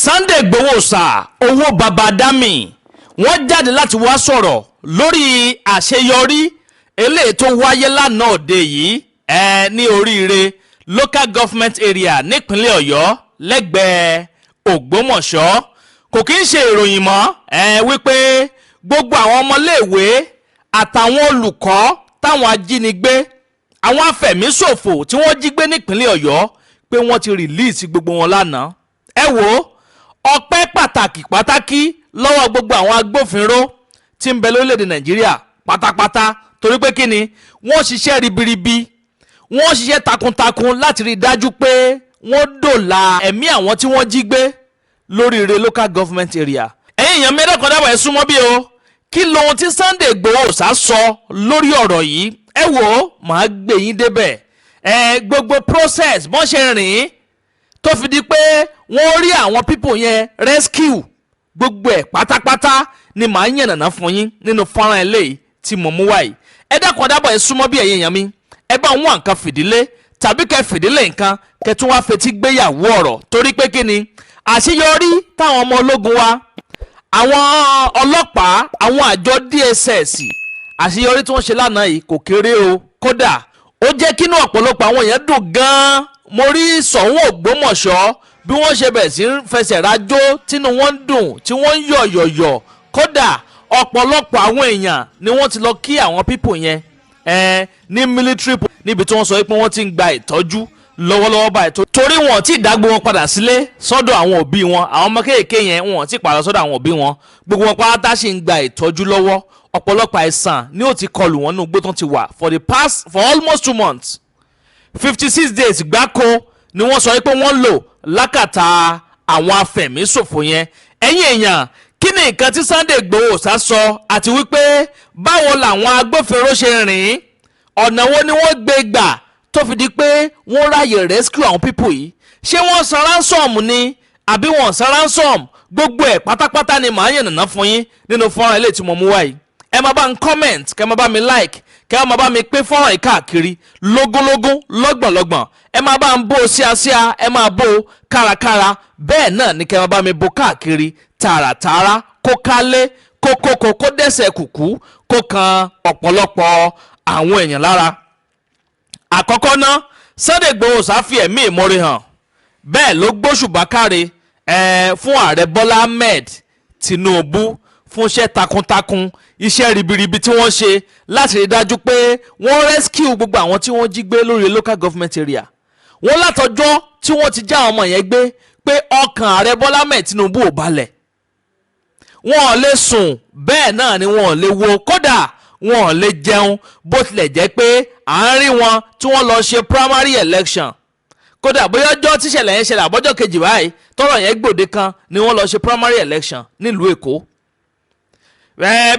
Sunday Igboho sà, owó baba dami, wọ́n jáde láti wá sọ̀rọ̀ lórí àṣeyọrí eléyìí tó wáyé lánàá òde yìí ẹ ní Oríire Local Government Area nípínlẹ̀ Ọ̀yọ́, lẹ́gbẹ̀ẹ́ Ògbómọ̀ṣọ́. Kò kí ń ṣe ìròyìn mọ́ ẹ wípé gbogbo àwọn ọmọléèwé àtàwọn olùkọ́ táwọn ajínigbé, àwọn afẹ̀míṣòfò tí wọ́n jí gbé nípínlẹ̀ Ọ̀yọ́, pé wọ́n ti release gbogbo wọn lánàá. Ẹ wò ó, ọpẹ́ pàtàkì pàtàkì lọ́wọ́ gbogbo àwọn agbófinró tí ń bẹ lórílẹ̀‐èdè Nàìjíríà pátápátá, torí pé kí ni, wọ́n ṣiṣẹ́ ribiribi, wọ́n ṣiṣẹ́ takuntakun láti rí i dájú pé wọ́n dòòlà ẹ̀mí àwọn tí wọ́n jí gbé lóríire Local Government Area. Ẹ̀yin èèyàn mẹ́rẹ̀kọ́ dábàá, ẹ̀ súnmọ́ bí o. Kí lohun tí Sunday Igboho sá sọ lórí ọ̀rọ̀ yìí? Ẹ wò ó, màá gbé yín débẹ̀. Ẹ gbogbo process bọ́n ṣe rìn tó fi di pé wọ́n rí àwọn people yẹn rescue, gbogbo ẹ̀ pátápátá ni màá yànnàná fún yín nínú fọ́nrán eléyìí tí mo mú wáyìí. Ẹ dákun dábọ̀, ẹ súnmọ́ bí. Ẹ̀yin èèyàn mi, ẹ bá wọn nǹkan fìdílé tàbí kẹ fìdílé nǹkan, kẹ tún wá fetí gbéyàwó ọ̀rọ̀, torí pé kí ni, àṣeyọrí táwọn ọmọ ológun wa, àwọn ọlọ́pàá, àwọn àjọ DSS, àṣeyọrí tí wọ́n ṣe lánàá yìí kò kéré o. Kódà, ó jẹ́ kínú ọ̀pọ̀lọpọ̀ àwọn èèyàn dùn gan-an. Mo rí Ṣọ̀ún Ògbómọ̀ṣọ́, bí wọ́n ṣe bẹ̀rẹ̀ sí ń fẹsẹ̀ rajó, tínú wọn ń dùn, tí wọ́n ń yọ̀ yọ̀yọ̀. Kódà, ọ̀pọ̀lọpọ̀ àwọn èèyàn ni wọ́n ti lọ kí àwọn people yẹn ní military, níbi tí wọ́n sọ pé wọ́n ti ń gba ìtọ́jú lọ́wọ́lọ́wọ́ báyìí, torí wọn ti dágbé wọn padà sílé sọ́dọ̀ àwọn òbí wọn. Àwọn ọmọ kéèké yẹn, wọn ti padà sọ́dọ̀ àwọn òbí wọn. Gbogbo wọn pátá sì ń gba ìtọ́jú lọ́wọ́. Ọ̀pọ̀lọpọ̀ àìsàn ni ó ti kọlù wọn ní igbó tó ti wà for almost 2 months. 56 days gbáko ni wọ́n sọ pé wọ́n lò lákàtà àwọn afẹ̀míṣòfò yẹn. Ẹ̀yin èèyàn, kí ni nǹkan tí Sunday Igboho sá sọ, àti wípé báwo làwọn agbófinró ṣe rìn, ọ̀nà wo ni wọ́n gbé gbà tó fi di pé wọ́n ráyè rescue àwọn people yìí? Ṣé wọ́n san ransom ni àbí wọ́n san ransom? Gbogbo ẹ̀ pátápátá ni màá yànnàná fún yín nínú fọ́nrán eléyìí tí mo mú wá yìí. Ẹ máa bá ń comment, kẹ́ máa bá mi like, kẹ́ máa bá mi pín fọ́nrán yìí káàkiri lógúnlógún, lọ́gbọ̀nlọ́gbọ̀n. Ẹ máa bá ń bó síasíá, ẹ máa bó kárakára, bẹ́ẹ̀ náà ni kẹ́ máa bá mi bó káàkiri tààràtààrà, kó kálé, kó kókó, kó dẹ́sẹ̀ kùkú, kó kan ọ̀pọ̀lọpọ̀ àwọn èèyàn lára. Àkọ́kọ́ ná, Sunday Igboho sáfì ẹ̀mí ìmoore hàn, bẹ́ẹ̀ ló gbóṣùbà káre fún Ààrẹ Bọ́lá Ahmed Tinubu fún iṣẹ́ takuntakun, iṣẹ́ ribiribi tí wọ́n ṣe láti rí dájú pé wọ́n rescue gbogbo àwọn tí wọ́n jí gbé lórí local government area. Wọ́n látọjọ́ tí wọ́n ti já àwọn ọmọ yẹn gbé pé ọkàn Ààrẹ Bọ́lá Ahmed Tinubu ò balẹ̀, wọn ò lè sùn, bẹ́ẹ̀ náà ni wọn ò lè wo, kódà wọn ò lè jẹun, bó tilẹ̀ jẹ́ pé à ń rí wọn tí wọ́n lọ ṣe primary election. Kódà, bóyá ọjọ́ tíṣẹ̀lẹ̀ yẹn ṣẹlẹ̀ àbọ́jọ́ kejì báyìí tọ́rọ̀ yẹn gbòde kan ni wọ́n lọ ṣe primary election nílùú Èkó.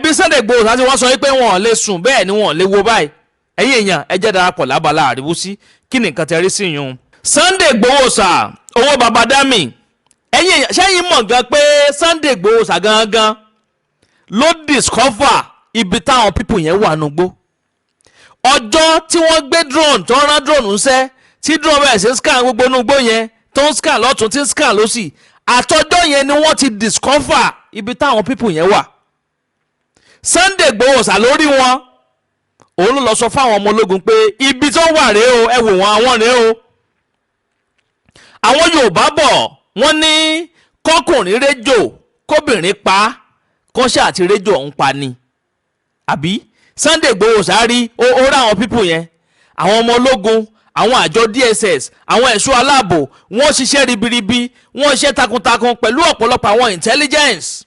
Bí Sunday Igboho àti wọ́n sọ pé wọn ò lè sùn, bẹ́ẹ̀ ni wọn ò lè wo báyìí. Ẹ̀yin èèyàn, ẹ jẹ́ darapọ̀ lábala àríwúsí. Kí ni nǹkan tẹ́ rí sí yun? Sunday Igboho sà, owó baba dami. Ẹ̀yin èèyàn, ṣẹ́yìn mọ̀ gan pé Sunday Igboho sà gangan ló discover ibi táwọn people yẹn wà nugbó? Ọjọ́ tí wọ́n gbé drone, tó ń rán drone ń sẹ́, tí drone bẹ̀rẹ̀ sí scan gbogbo nugbó yẹn, tó ń scan lọ́tún, tí ń scan lọ́sì, àtọjọ́ yẹn ni wọ́n ti discover ibi táwọn people yẹn wà. Sunday Igboho sà lórí wọn, òun ló lọ sọ fáwọn ọmọ ológun pé ibi tó wà rèé o, ẹ wò wọn, àwọn rèé o. Àwọn Yorùbá bọ̀, wọ́n ní kọkùnrin réjò kóbìnrin pa, kọ́ṣẹ́ àti réjò ọ̀hún pa ni àbí? Sunday Igboho sáré ó rá àwọn people yẹn. Àwọn ọmọ ológun, àwọn àjọ DSS, àwọn ẹ̀ṣọ́ aláàbò, wọ́n ṣiṣẹ́ ribiribi, wọ́n ṣiṣẹ́ takuntakun pẹ̀lú ọ̀pọ̀lọpọ̀ àwọn intelligence,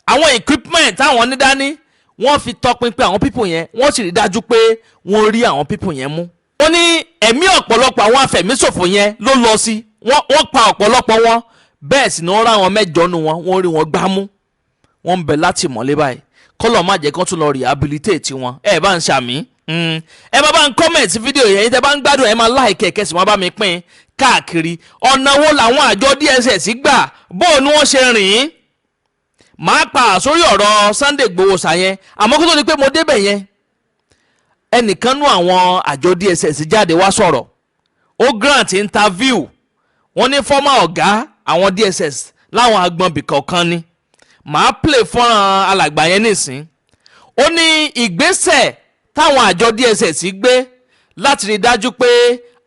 àwọn equipment táwọn ní dání. Wọ́n fi tọpinpin àwọn people yẹn, wọ́n sì rí dájú pé wọ́n rí àwọn people yẹn mú. Ó ní ẹ̀mí ọ̀pọ̀lọpọ̀ àwọn afẹ̀míṣòfò yẹn ló lọ sí. Wọ́n pa ọ̀pọ̀lọpọ̀ wọn, bẹ́ẹ̀ sì ni wọ́n rá àwọn mẹ́jọ nu wọn, wọ́n rí wọn gbámú. Wọ́n ń bẹ láti mọ́lé báyìí. Kọ́lọ̀ má jẹ́ kó tún lọ rehabilitate wọn. Ẹ bá ń ṣàmì, ẹ bá ń comment fídíò yẹn. Tẹ́ bá ń gbádùn, ẹ máa like ẹ, kẹ́sì máa bá mi pín káàkiri. Ọ̀nà wo làwọn àjọ DSS gbà? Bó ni wọ́n ṣe rìn? Máa pa sórí ọ̀rọ̀ Sunday Igboho ṣàyẹn, àmọ́ kó tó di pé mo débẹ̀ yẹn, ẹnìkan nú àwọn àjọ DSS jáde wá sọ̀rọ̀, ó grant interview. Wọ́n ní former ọ̀gá àwọn DSS Láwọn agbọ̀nbì kọ̀ọ̀kan ni màá play fọ́nrán alàgbà yẹn nísìn. Ó ní ìgbésẹ̀ táwọn àjọ DSS gbé láti rí i dájú pé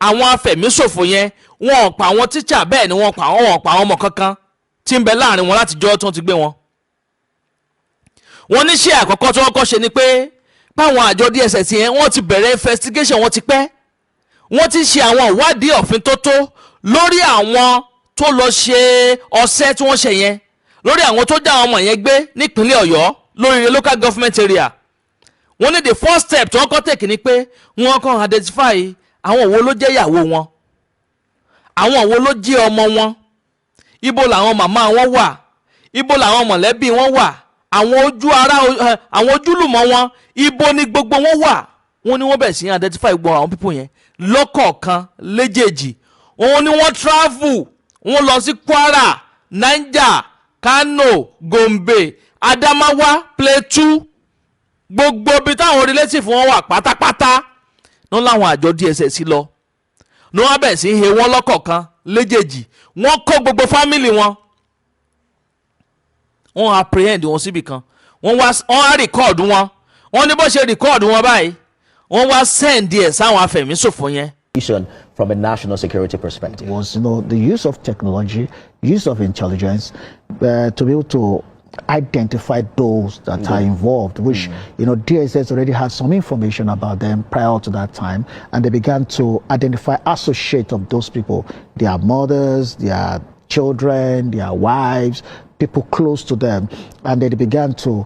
àwọn afẹ̀míṣòfò yẹn, wọn ò pa àwọn tíṣà, bẹ́ẹ̀ ni wọ́n ò pa àwọn ọmọ kankan tí ń bẹ láàrin wọn látijọ́ tí wọ́n ti gbé wọn. Wọ́n ní ṣé àkọ́kọ́ tí wọ́n kọ́ ṣe ni pé báwọn àjọ DSS yẹn, wọ́n ti bẹ̀rẹ̀ investigation, wọ́n ti pẹ́, wọ́n ti ṣe àwọn ìwádìí òfin tó tó lórí àwọn tó lọ ṣe ọṣẹ́ tí wọ́n ṣe yẹn, lórí àwọn tó já àwọn ọmọ yẹn gbé nípínlẹ̀ Ọ̀yọ́, lórí local government area. Wọ́n ní the first step tí wọ́n kọ́ take ni pé wọ́n kàn identify àwọn wo ló jẹ́ ìyàwó wọn, àwọn wo ló jẹ́ ọmọ wọn, ibo làwọn màmá wọn wà, ibo làwọn mọ̀lẹ́bí wọn wà, àwọn ojú ara, àwọn ojúlùmọ̀ wọn, ibo ni gbogbo wọn wà. Wọ́n ní wọ́n bẹ̀rẹ̀ sí identify gbogbo àwọn people yẹn lọ́kọ̀ọ̀kan léjèèjì. Wọ́n ní wọ́n travel, wọ́n lọ sí Kwara, Niger, Kano, Gombe, Adamawa, Plateau, gbogbo ibi táwọn relative wọn wà pátápátá ní láwọn àjọ DSS lọ, ní wọ́n bẹ̀rẹ̀ sí í he wọ́n lọ́kọ̀ọ̀kan léjèèjì. Wọ́n kó gbogbo family wọn, wọ́n apprehend wọn síbì kan, wọ́n wá, wọ́n á record wọn. Wọ́n ní bó ṣe record wọn báyìí, wọ́n wá send ẹ̀ sáwọn afẹ̀míṣòfò yẹn. From a national security perspective. Was the use of technology, use of intelligence to be able to identify those that are involved, which DSS already had some information about them prior to that time, and they began to identify associates of those people, their mothers, their children, their wives, people close to them, and they began to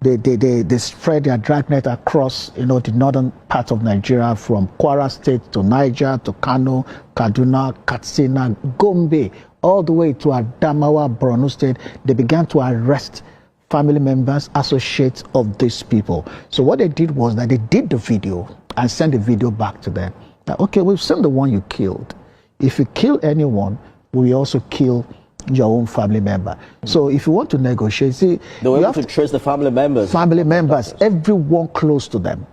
they spread their dragnet across the northern part of Nigeria, from Kwara State to Niger to Kano, Kaduna, Katsina, Gombe, all the way to Adamawa, Borno State. They began to arrest family members, associates of these people. So what they did was that they did the video and sent the video back to them. That, "Okay, we've seen the one you killed. If you kill anyone, we also kill your own family member. So if you want to negotiate," see, They were you able have to trace the family members. Family members, everyone close to them.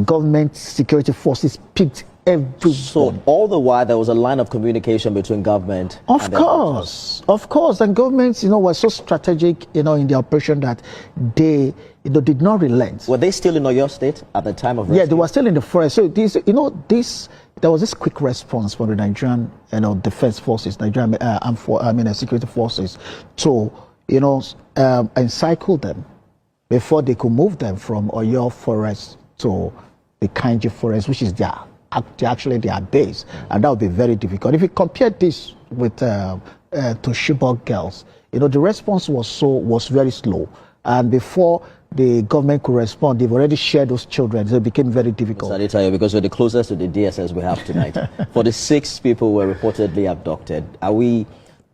Government security forces picked everyone. So all the while there was a line of communication between government Of and their course, of course, and governments were so strategic in the operation that they did not relent. Were they still in Oyo State at the time of Yeah, rescue? They were still in the forest. So this, you know, this there was this quick response from the Nigerian defense forces, Nigerian armed for, I mean, security forces, to encircle them before they could move them from Oyo Forest to the Kainji Forest, which is their actually their base, and that would be very difficult. If you compare this with to Chibok girls, the response was very slow, and before the government could respond, they've already shared those children, so it became very difficult. Mr. Adetayo, because you're the closest to the DSS we have tonight. 46 people were reportedly abducted.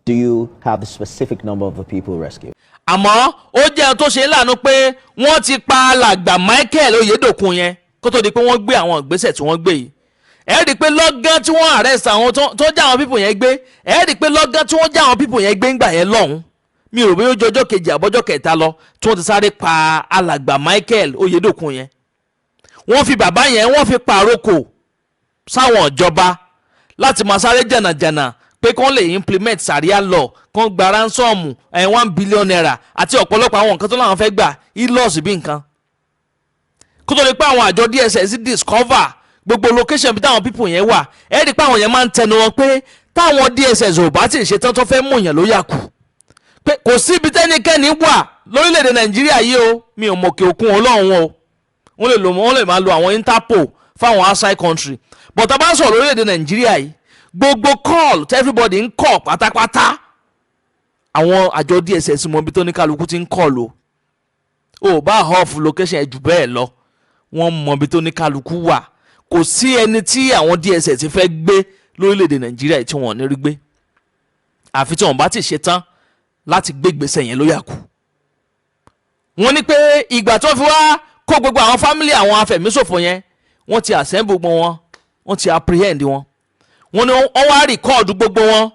Do you have the specific number of the people rescued? Àmọ́ ó jẹ́ ohun tó ṣe é láàánú pé wọ́n ti pa alàgbà Michael Oyedokun yẹn kó tó di pé wọ́n gbé àwọn ìgbésẹ̀ tí wọ́n gbé yìí. Ẹ rí i pé lọ́gán tí wọ́n arrest àwọn tó já àwọn people yẹn gbé, ẹ rí i pé lọ́gán tí wọ́n já àwọn people yẹn gbé ńgbà yẹn lọ́hùn, mi ò rò bí ó jọjọ́ kejì àbọ́jọ́ kẹta lọ tí wọ́n ti sáré pa alàgbà Michael Oyedokun yẹn. Wọ́n fi bàbá yẹn, wọ́n fi pàrókò sáwọn ìjọba láti máa sáré jànàjànà pé kán lè implement sharia law, kán gba ransom ẹ̀ ₦1 billion àti ọ̀pọ̀lọpọ̀ àwọn nǹkan tó láwọn fẹ́ gbà ilọ́ọ̀sì bí nǹkan, kó tó lè pé àwọn àjọ DSS discover gbogbo location bí táwọn people yẹn wà. Ẹ rí i pé àwọn yẹn máa ń tẹnu wọn pé táwọn DSS ò bá tí ì ṣetán tó fẹ́ mú yẹn ló yà kù, pé kò síbi tẹ́nikẹ́ni wà lórílẹ̀‐èdè Nàìjíríà yìí o. Mi ò mọ̀kè òkun ọlọ́run o. Wọ́n lè lò, wọ́n lè máa lo àwọn Interpol fáwọn outside country, but tá a bá ń sọ̀rọ̀ lórílẹ̀‐èdè Nàìjíríà yìí, gbogbo call tí everybody ń call pátápátá, àwọn àjọ DSS mọ ibi tó ní kálukú ti ń call o. Ò bá off location ẹ̀ jù bẹ́ẹ̀ lọ, wọ́n mọ ibi tó ní kálukú wà. Kò sí ẹni tí àwọn DSS fẹ́ gbé lórílẹ̀‐èdè Nàìjíríà yìí tí wọ́n ò ní rí gbé, àfi tí wọ́n bá ti ṣe tán láti gbé ìgbésẹ̀ yẹn ló yà kù. Wọ́n ní pé ìgbà tó fi wá kó gbogbo àwọn family àwọn afẹ̀míṣòfò yẹn, wọ́n ti assemble gbogbo wọn, wọ́n ti apprehend wọn. Wọ́n ní wọ́n wá record gbogbo wọn,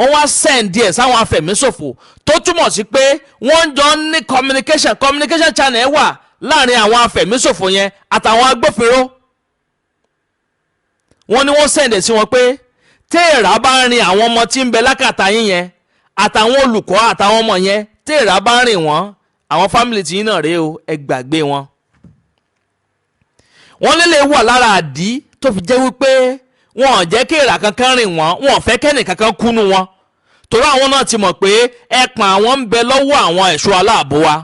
wọ́n wá send ẹ̀ sáwọn afẹ̀míṣòfò, tó túmọ̀ sí pé wọ́n jọ ń ní communication channel wà láàrin àwọn afẹ̀míṣòfò yẹn àtàwọn agbófinró. Wọ́n ní wọ́n send ẹ̀ sí wọn pé téèrà bá rin àwọn ọmọ tí ń bẹ lákàtà yín yẹn. Àtàwọn olùkọ́ àtàwọn ọmọ yẹn, téèrà bá rìn wọ́n, àwọn family tí yín náà rèé o, ẹ gbàgbé wọn. Wọ́n lélẹ̀ wà lára àdí tó fi jẹ́ wípé wọn ò jẹ́ kí èèrà kankan rìn wọ́n, wọn ò fẹ́ kẹ́nì kankan kúnú wọn, torí àwọn náà ti mọ̀ pé ẹ̀pọ̀n àwọn ń bẹ lọ́wọ́ àwọn ẹ̀ṣọ́ aláàbò wa.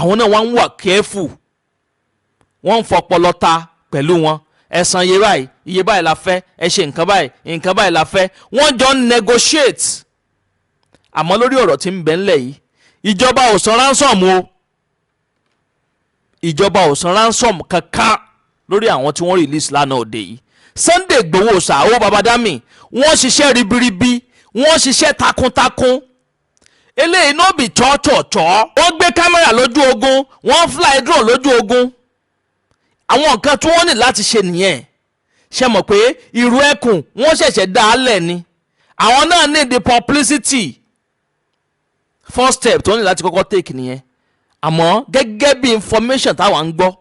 Àwọn náà wọ́n ń wà careful, wọ́n ń fọpọlọ ta pẹ̀lú wọn. Ẹ san iye báyìí, iye báyìí la fẹ́, ẹ ṣe nǹkan báyìí, nǹkan báyìí la fẹ́. Wọ́n jọ ń negotiate. Àmọ́ lórí ọ̀rọ̀ tí ń bẹ ńlẹ̀ yìí, ìjọba ò san ransom o. Ìjọba ò san ransom kankan lórí àwọn tí wọ́n release lánàá òde yìí. Sunday Igboho Ṣàwó Babadami, wọ́n ṣiṣẹ́ ribiribi, wọ́n ṣiṣẹ́ takuntakun. Eléyìí no be chọ́chọ̀chọ́. Wọ́n gbé camera lójú ogun, wọ́n fly drone lójú ogun. Àwọn nǹkan tí wọ́n ní láti ṣe nìyẹn. Ṣe mọ̀ pé ìrù ẹkùn wọ́n ṣẹ̀ṣẹ̀ dá a lẹ̀ ni, àwọn náà ní the publicity. First step tó ní láti kọ́kọ́ take nìyẹn. Àmọ́ gẹ́gẹ́ bí information táwa ń gbọ́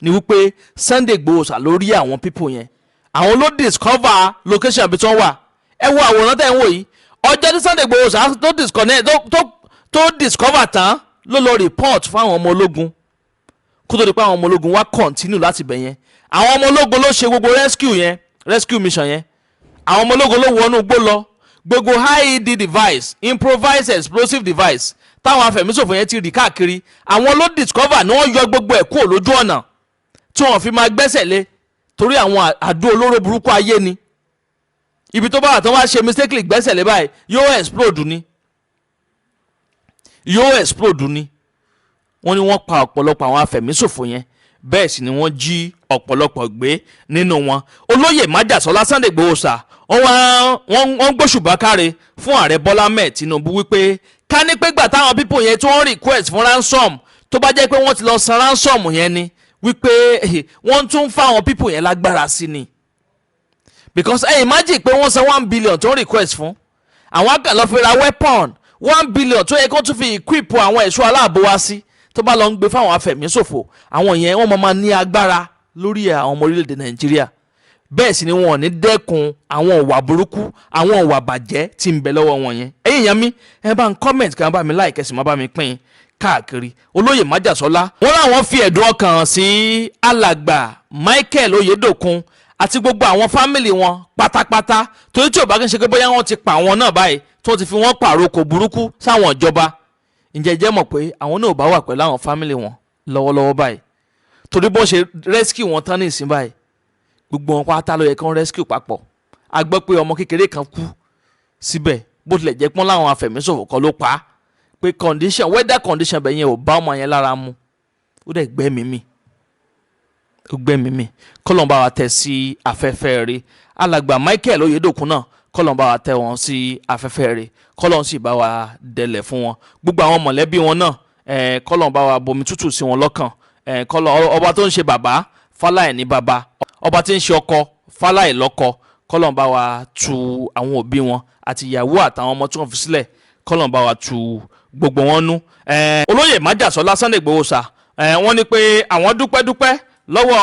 ni wípé Sunday Igboho ṣà lórí àwọn people yẹn, àwọn ló discover location bí tí wọ́n wà. Ẹ wo àwòrán tẹ̀ ń wò yìí. Ọjọ́ tí Sunday Igboho ṣà tó disconnect tó discover tán ló lọ report fáwọn ọmọ ológun, kó tó di pé àwọn ọmọ ológun wá continue láti bẹ̀ yẹn. Àwọn ọmọ ológun ló ṣe gbogbo rescue yẹn, rescue mission yẹn. Àwọn ọmọ ológun ló wọnú igbó lọ. Gbogbo IED device, improvised explosive device, táwọn afẹ̀míṣòfò yẹn ti rì káàkiri, àwọn ló discover ni wọ́n yọ gbogbo ẹ̀ kúrò lójú ọ̀nà tí wọ́n fi máa gbẹ́sẹ̀ lé, torí àwọn àdó olóró burúkú ayé ni. Ibi tó bá wà tó wá ṣe mistakenly gbẹ́sẹ̀ lé báyìí, yóò explode ni, yóò explode ni. Wọ́n ní wọ́n pa ọ̀pọ̀lọpọ̀ àwọn afẹ̀míṣòfò yẹn, bẹ́ẹ̀ sì ni wọ́n jí ọ̀pọ̀lọpọ̀ gbé nínú wọn. Olóyè májàsọ́lá Sunday Igboho ṣà, wọ́n wá wọ́n gbóṣùbà káre fún Ààrẹ Bọ́lá Ahmed Tinubu wípé ká ní pé gbà táwọn people yẹn tí wọ́n request fún ransom, tó bá jẹ́ pé wọ́n ti lọ san ransom yẹn ni, wípé wọ́n tún fáwọn people yẹn lágbára sí ni, because ẹ imagine pé wọ́n san 1 billion tó ń request fún, àwọn akàn lọ fi ra weapon. 1 billion tó yẹ kó tún fi equip àwọn ẹ̀ṣọ́ aláàbò wá sí, tó bá lọ ń gbé fáwọn afẹ̀míṣòfò, àwọn yẹn wọ́n máa ní agbára lórí àwọn ọmọ orílẹ̀-èdè Nàìjíríà. Bẹ́ẹ̀ sì ni wọn ò ní dẹ́kun àwọn ìwà burúkú, àwọn ìwà bàjẹ́ tí ń bẹ lọ́wọ́ wọn yẹn. Ẹ̀yin èèyàn mi, ẹ bá ń comment, kí wọ́n bá mi like, ẹ sì má bá mi pín káàkiri. Olóyè májàsọ́lá, wọ́n láwọn fi ẹ̀dùn ọkàn hàn sí Alàgbà Michael Oyèdòkun àti gbogbo àwọn family wọn pátápátá, torí tí ò bá kí n ṣe pé bóyá wọ́n ti pa àwọn náà báyìí, tó ti fi wọ́n pàrokò burúkú sáwọn ìjọba, ǹjẹ́ jẹ́ mọ̀ pé àwọn náà ò bá wà pẹ̀lú àwọn family wọn lọ́wọ́lọ́wọ́ báyìí? Torí bó ṣe rescue wọn tán ní ìsín báyìí, gbogbo wọn pátá ló yẹ kí wọ́n rescue papọ̀. A gbọ́ pé ọmọ kékeré kan kú síbẹ̀, bó tilẹ̀ jẹ́ pọ́n láwọn afẹ̀míṣòfò kan ló pa á, pé condition, weather condition bẹ̀ yẹn ò bá ọmọ yẹn lára mu, ó dẹ̀ gbẹ́mìí mì, ó gbẹ́mìí mì. Kọ́lọ́n bá wa tẹ̀ sí afẹ́fẹ́ rí Alàgbà Michael Oyèdòkun náà, kọ́lọ́n bá wa tẹ̀ wọ́n sí afẹ́fẹ́ rí, kọ́lọ́n sì bá wa dẹlẹ̀ fún wọn. Gbogbo àwọn mọ̀lẹ́bí wọn náà, kọ́lọ́n bá wa bomi tútù sí wọn lọ́kàn. Kọ́lọ́n ọba tó ń ṣe bàbá fáláì ní bàbá, ọba tí ń ṣe ọkọ fáláì lọ́kọ, kọ́lọ́n bá wa tu àwọn òbí wọn àti ìyàwó àtàwọn ọmọ tí wọ́n fi sílẹ̀, kọ́lọ́n bá wa tu gbogbo wọn nú. Olóyè májàsọ́lá Sunday Igboho ṣá, wọ́n ní pé àwọn dúpẹ́ dúpẹ́ lọ́wọ́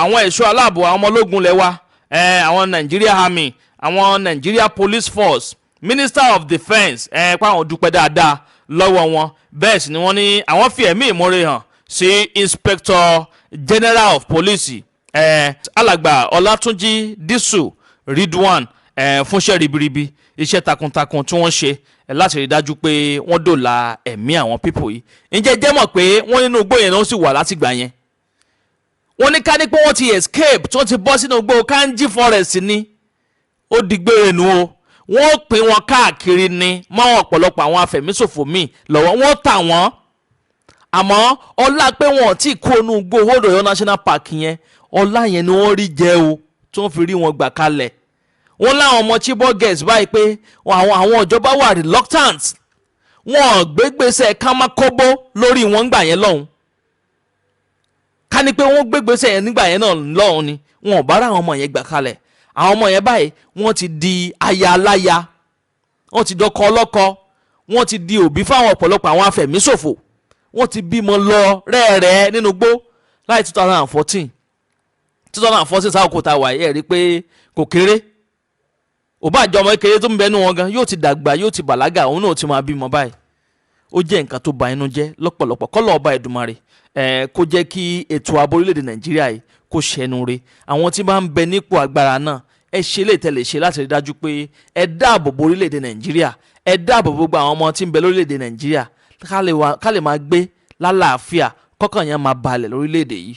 àwọn ẹ̀ṣọ́ aláàbò, àwọn ọmọ ológun lẹ́wà, àwọn Nigeria Army, àwọn Nigeria Police Force, Minister of Defence, pé àwọn dúpẹ́ dáadáa lọ́wọ́ wọn. Bẹ́ẹ̀ sì ni wọ́n ní àwọn fi ẹ̀mí ìmoore hàn sí Inspector General of Police, Alàgbà Ọlátúnjí Dísù Ridwan, fúnṣẹ́ ribiribi, iṣẹ́ takuntakun tí wọ́n ṣe láti rí dájú pé wọ́n dòla ẹ̀mí àwọn people yìí. Ǹjẹ́ jẹ́ mọ̀ pé wọ́n nínú igbó yẹn ló sì wà látìgbà yẹn? Wọ́n ní ká ní pé wọ́n ti escape, tí wọ́n ti bọ́ sínú igbó Kanji Forest ni, ó di gbére nu o. Wọ́n pín wọn káàkiri ni mọ́ ọ̀pọ̀lọpọ̀ àwọn afẹ̀míṣòfò míì lọ́wọ́, wọ́n tà wọ́n. Àmọ́ ọlá pé wọn ò tí ì kó inú igbó Old Ọ̀yọ́ National Park yẹn, ọlá yẹn ni wọ́n rí jẹ́ o, tí wọ́n fi rí wọn gbà kalẹ̀. Wọ́n láwọn ọmọ Chibok girls báyìí pé àwọn ìjọba wà reluctant, wọn ò gbégbèsè kámákóbó lórí wọn gbà yẹn lọ́hùn. Ká ní pé wọ́n gbégbèsè yẹn nígbà yẹn náà lọ́hùn ni, wọn ò bá ra àwọn ọmọ yẹn gbà kalẹ̀. Àwọn ọmọ yẹn báyìí, wọ́n ti di aya aláya, wọ́n ti dọkọ ọlọ́kọ, wọ́n ti di òbí fáwọn ọ̀pọ̀lọpọ̀ àwọn afẹ̀míṣòfò, wọ́n ti bímọ lọ rẹ́ẹ̀rẹ́ nínú gbó láì 2014, 2014 sáà kò ta wà. Ẹ̀ rí i pé kò kéré. Ò bá jọ ọmọ kékeré tó ń bẹnu wọn gan, yóò ti dàgbà, yóò ti bàlágà, òun náà ti máa bímọ báyìí. Ó jẹ́ nǹkan tó ba inú jẹ́ lọ́pọ̀lọpọ̀. Kọ́lọ̀ ọba Èdùmàrè kó jẹ́ kí ètò ààbò orílẹ̀-èdè Nàìjíríà yìí kó ṣẹnu re. Àwọn tí bá ń bẹ nípò agbára náà, ẹ ṣe lè tẹ̀lé ṣe láti rí dájú pé ẹ dáàbò bo orílẹ̀-èdè Nàìjíríà, ẹ dáàbò bo gbogbo àwọn ọmọ tí ń bẹ lórílẹ̀-èdè Nàìjíríà, ká lè máa gbé lálàáfíà, kọ́kàn yẹn máa balẹ̀ lórílẹ̀-èdè yìí.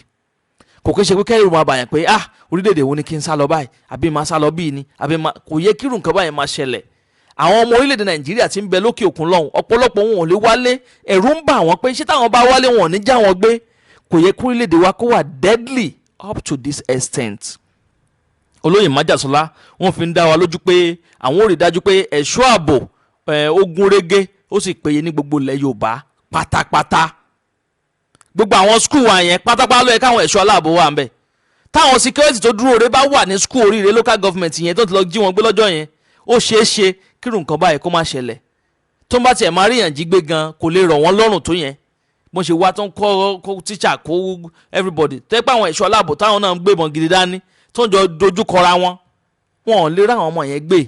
Kò kí ṣe pé kẹ́rù máa bàyàn pé, "Ah, orílẹ̀-èdè wo ni kí n sá lọ báyìí? Àbí máa sá lọ bíi ni?" Àbí máa kò yẹ kírun nǹkan báyìí máa ṣẹlẹ̀. Àwọn ọmọ orílẹ̀-èdè Nàìjíríà tí ń bẹ lókè òkun lọ́hùn, ọ̀pọ̀lọpọ̀ wọn ò lè wálé. Ẹ̀rù ń bà wọ́n pé ṣé táwọn bá wálé, wọn ò ní já wọn gbé. Kò yẹ kí orílẹ̀-èdè wa kó wà deadly up to this extent. Olóyè Májàsọ́lá, wọ́n fi ń dá wa lójú pé àwọn ò rí dájú pé ẹ̀ṣọ́ ààbò ó gún régé, ó sì péye ní gbogbo ilẹ̀ Yorùbá pátápátá. Gbogbo àwọn school wa yẹn pátápátá ló yẹ káwọn ẹ̀ṣọ́ aláàbò wà ń bẹ̀. Táwọn security tó dúró re bá wà ní school Oríire Local Government yẹn tó ti lọ jí wọn gbé lọ́jọ́ yẹn, ó ṣeé ṣe kírun nǹkan báyìí kó má ṣẹlẹ̀. Tó ń bá tiẹ̀ máa ríyàn jí gbé gan, kò lè rọ̀ wọ́n lọ́rùn tó yẹn bó ṣe wá tó ń kọ́ kó tíṣà, kó everybody tẹ́ pé àwọn ẹ̀ṣọ́ aláàbò táwọn náà ń gbébọn gidi dání tó ń jọ dojú kọra wọn, wọn ò lè rí àwọn ọmọ yẹn gbé,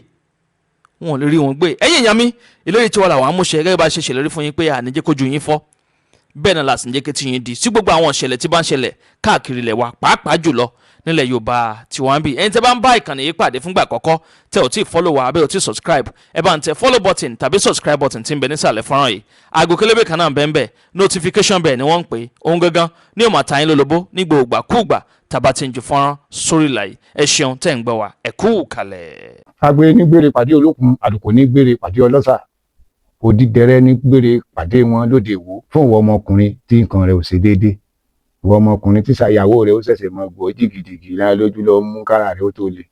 wọn ò lè rí wọn gbé. Ẹ̀yin èèyàn mi, ìlérí tiwa làwọn amúṣe. Gẹ́gẹ́ bá ṣe ṣèlérí fún yín pé àníjẹ́ kójú yín fọ́, bẹ́ẹ̀ náà làsìn jẹ́ kí tí yín di sí gbogbo àwọn ìṣẹ̀lẹ̀ tí bá ń ṣẹlẹ̀ káàkiri ilẹ̀ wa, pàápàá jùlọ nílẹ̀ Yorùbá tiwa ń bì. Ẹ̀yin tẹ́ bá ń bá ìkànnì yìí pàdé fúngbà àkọ́kọ́, tẹ́ ò tí ì follow wa àbẹ́ ò tí ì subscribe, ẹ bá ń tẹ follow button tàbí subscribe button tí ń bẹ nísàlẹ̀ fọ́nrán yìí. Aago kélébé kan náà ń bẹ ń bẹ, notification bell ni wọ́n ń pè é. Ohun gangan ní òmà tàyín lólobó ní gbogbo ìgbàkúùgbà tàbá ti ń ju fọ́nrán sórí ìlà yìí. Ẹ ṣeun tẹ́ ń gbọ́ wa, ẹ kú kalẹ̀. Agbe ní gbére pàdé olókun, àlùkò ní gbére pàdé ọlọ́sà, òdìdẹrẹ́ ní gbére pàdé wọn lóde Ìwó. Fún ìwọ ọmọkùnrin tí nǹkan rẹ̀ ò ṣe déédé, ìwọ ọmọkùnrin tí ṣàyàwó rẹ̀ ó ṣẹ̀ṣẹ̀ mọ gbọ́ jìgìjìgì lára lójú lọ mú kára rẹ̀ ó tó le,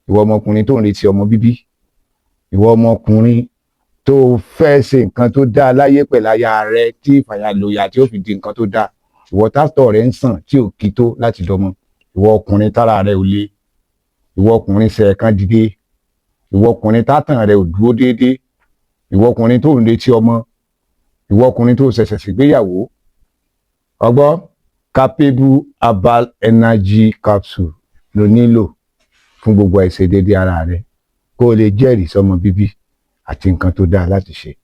ìwọ ọmọkùnrin tó ń retí ọmọ bíbí, ìwọ ọmọkùnrin tó fẹ́ ṣe nǹkan tó dáa láyé pẹ̀lú aya rẹ̀ tí ìfàyàlòyà tí ó fi di nǹkan tó dáa, ìwọ tátọ̀ rẹ̀ ń sàn tí ò kí tó láti dọmọ, ìwọ ọkùnrin tára rẹ̀ ò le, ìwọ ọkùnrin ṣẹ̀ẹ̀kan dìde, ìwọ ọkùnrin tátàn rẹ̀ ò dúró déédéé, ìwọ ọkùnrin tó ń retí ọmọ, ìwọ ọkùnrin tó ṣẹ̀ṣẹ̀ ṣègbéyàwó, ọgbọ́ Capable Herbal Energy Capsule ló nílò fún gbogbo àìṣedéédé ara rẹ, kó o lè jẹ́rìí sọmọ bíbí àti nǹkan tó dáa láti ṣe.